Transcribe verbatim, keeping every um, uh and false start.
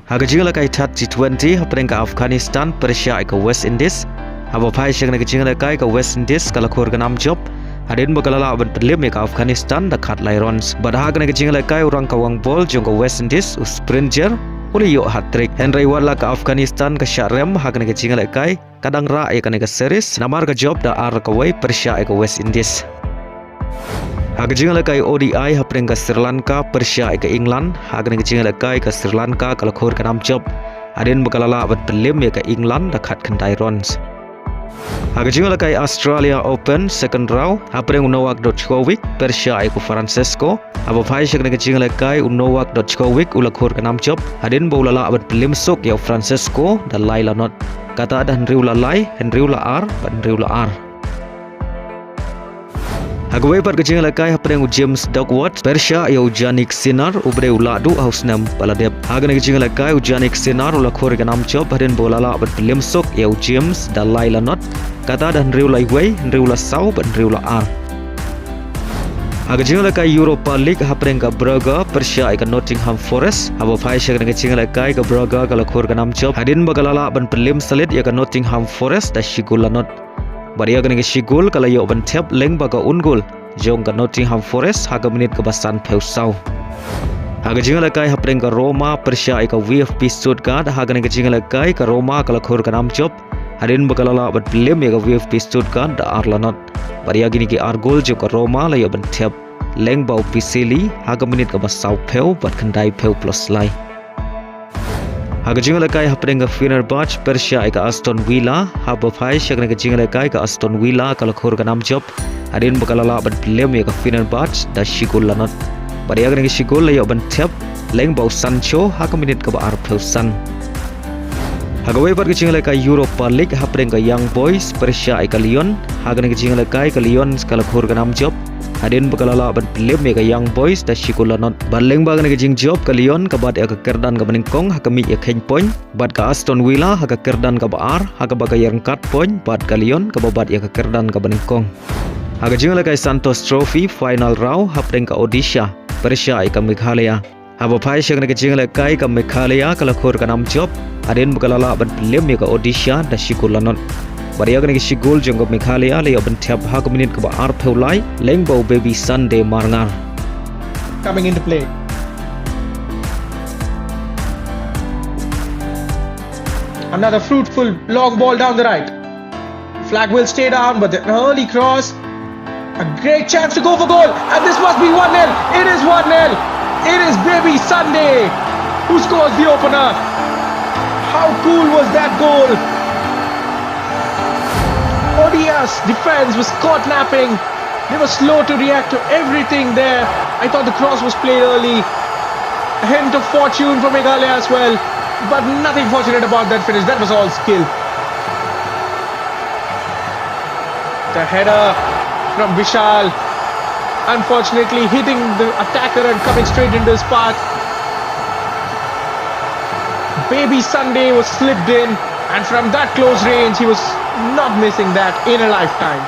Ha ka jingïalehkai thad T twenty hapdeng ka Afghanistan pyrshah ïa ka West Indies, haba phai sha kane ka jingïalehkai ka West Indies ka la khur ka nam jop hadien ba ka la lah ban pynlip ïa ka Afghanistan da khatlai runs. Bad ha kane ka jingïalehkai u rangkawang bol jong ka West Indies, u Springer, u la ïoh hat-trick. Hynrei wat la ka Afghanistan ka shah rem ha kane ka jingïalehkai, ka dang rah ïa kane ka series namar ka jop da ar kawei pyrshah ïa ka West Indies. Ha ka jingïalehkai O D I hapdeng ka Sri Lanka pyrshah ïa ka England, ha kane ka jingïalehkai ka Sri Lanka ka la khur ka nam jop hadien ba ka la lah ban pynlip ïa ka England da khatkhyndai runs. Ha ka jingïalehkai Australia Open second round hapdeng u Novak Djokovic pyrshah ïa ka Francesco, haba phai sha kane ka jingïalehkai u Novak Djokovic u la khur ka nam jop hadien ba u la lah ban pynlip suk ïa u Francesco da lai la not. Kata da hynriew la lai, hynriew la ar bad hynriew la ar. Ha kawei pat ka jingïalehkai hapdeng u James Duckworth pyrshah ïa u Jannik Sinner, u briew u la duh ha u snem ba la dep. Ha kane ka jingïalehkai u Jannik Sinner u la khur ka nam jop hadien ba u la lah ban pynlip suk ïa u James da lai la not. Kata da hynriew la wei, hynriew la saw bad hynriew la ar. Ha ka jingïalehkai Europa League hapdeng ka Braga pyrshah ïa ka Nottingham Forest, haba phai sha kane ka jingïalehkai ka Braga ka la khur ka nam jop hadien ba ka la lah ban pynlip salit ïa ka Nottingham Forest da shi gol la not. Bad ïa kane ka shi gol ka la ïoh ban thep lyngba ka un gol jong ka Nottingham Forest ha ka minit kaba sanphew saw. Ha ka jingïalehkai hapdeng ka Roma pyrshah ïa ka VfB Stuttgart, ha kane ka jingïalehkai ka Roma ka la khur ka nam jop hadien ba ka la lah ban pynlip ïa ka VfB Stuttgart da ar la not. Bad ïa kine ki ar gol jong ka Roma la ïoh ban thep lyngba u Pisili ha ka minit kaba sawphew bad khyndaiphew plus lai. Ha ka jingïalehkai hapdeng ka Fenerbahce pyrshah ïa ka Aston Villa, haba phai sha kane ka jingïalehkai ka Aston Villa ka la khur ka nam jop hadien ba ka la lah ban pynlip ïa ka Fenerbahce da shi gol la not. Bad ïa kane ka shi gol la ïoh ban thep lyngba u Sancho ha ka minit kaba arphew san. Ha kawei pat ka jingïalehkai Europa League hapdeng ka Young Boys pyrshah ïa ka Lyon, ha kane ka jingïalehkai ka Lyon ka la khur ka nam jop hadien ba ka la lah ban pynlip ïa ka Young Boys da shi gol la not. Bad lyngba kane ka jingjop ka Lyon ka bat ïa ka kyrdan kaba nyngkong ha ka miej ïakheiñ point, bad ka Aston Villa ha ka kyrdan kaba ar ha kaba ka ïaryngkat point bad ka Lyon kaba bat ïa ka kyrdan kaba nyngkong. Ha ka jingïalehkai Santos Trophy final round hapdeng ka Odisha pyrshah ïa ka Meghalaya, haba phai sha kane ka jingïalehkai ka Meghalaya ka la khur ka nam jop hadien ba ka la lah ban pynlip ïa ka Odisha da shi gol la not. Bad ïa kane ka shi gol jong ka Meghalaya la ïoh ban thep ha ka minit kaba arphew lai lyngba u Baby Sunday Marngar. Coming into play. Another fruitful long ball down the right. Flag will stay down, but the early cross. A great chance to go for goal, and this must be one nil. It is one nil. It is Baby Sunday who scores the opener. How cool was that goal? Odia's defense was caught napping. They were slow to react to everything there. I thought the cross was played early. A hint of fortune for Meghalaya as well, but nothing fortunate about that finish. That was all skill. The header from Vishal, unfortunately hitting the attacker and coming straight into his path. Baby Sunday was slipped in, and from that close range, he was not missing that in a lifetime.